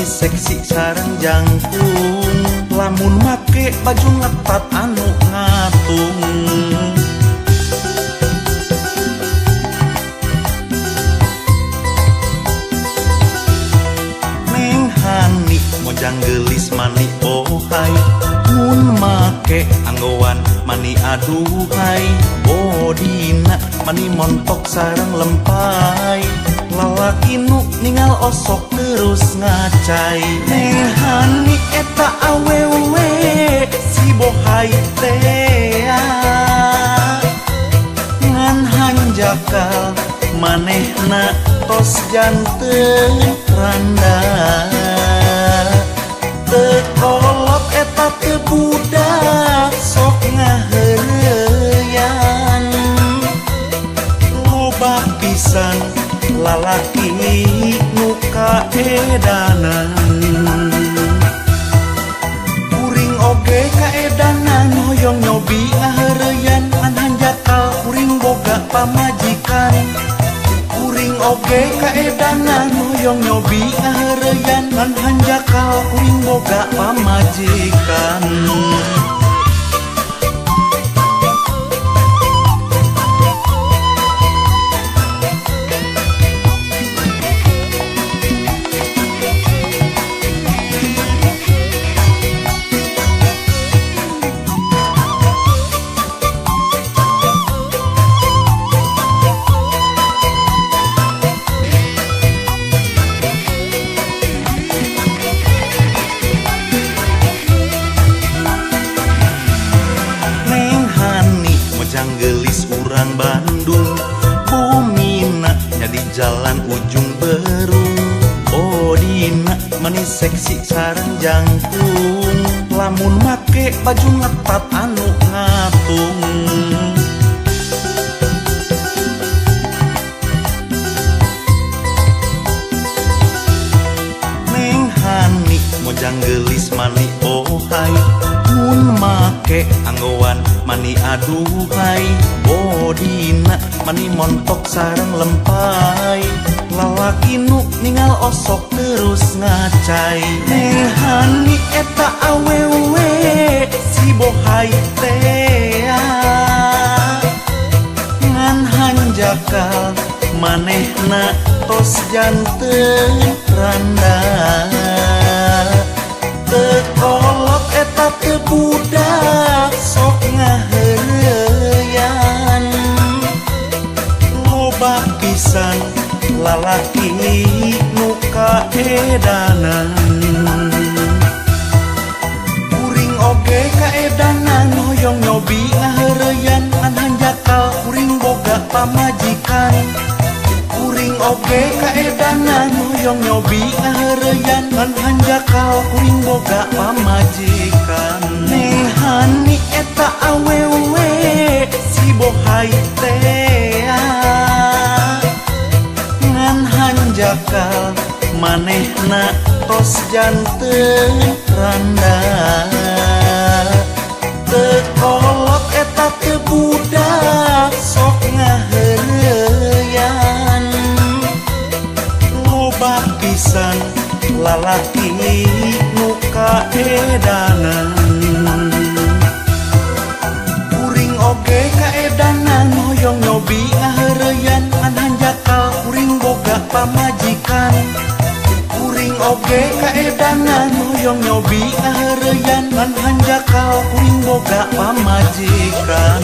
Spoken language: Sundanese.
mani seksi sareng jangkung. Lamun make baju ngetat anu ngatung. Neng Hani mojang geulis mani bohai, mun make anggoan mani aduhai. Bodina mani montok sareng lempai, lalaki nu ningal osok terus ngacai. Neng Hani eta awewe si bohai tea, ngan hanjakal manehna tos janten randa. Teu kolot eta teu budak sok ngaheureuyan, loba pisan lalaki nu kaedanan. Kuring oge kaedanan hoyong nyobi ngaheureuyan, ngan hanjakal kuring boga pamajikan. Kuring oge kaedanan hoyong nyobi ngaheureuyan, ngan hanjakal kuring boga pamajikan. Geulis urang Bandung, bumina nya di jalan Ujung Berung. Bodina mani seksi sareng jangkung, lamun make baju ngetat anu ngatung. Neng Hani mojang geulis mani bohai, mun make anggoan mani aduhai. Bodina mani montok sareng lempai, lalaki nu ningal osok terus ngacai. Neng Hani eta awewe si bohai tea, ngan hanjakal manehna tos janten randa. Teu kolot eta teu budak sok ngaheureuyan, loba pisan lalaki nu kaedanan. Kuring oge kaedanan hoyong nyobi ngaheureyan, ngan hanjakal kuring boga pamajikan. Kuring oge kaedanan hoyong nyobi ngaheureyan, ngan hanjakal kuring boga pamajikan. Neng Hani eta awewe si bohai tea, ngan hanjakal manehna tos janten randa. Teu kolot eta teu budak sok ngaheureyan, loba pisan lalaki nu kaedanan. Kuring oge kaedanan hoyong nyobi ngaheureyan, ngan hanjakal kuring boga pamajikan. Kuring oge kaedanan hoyong nyobi ngaheureyan, ngan hanjakal kuring boga pamajikan.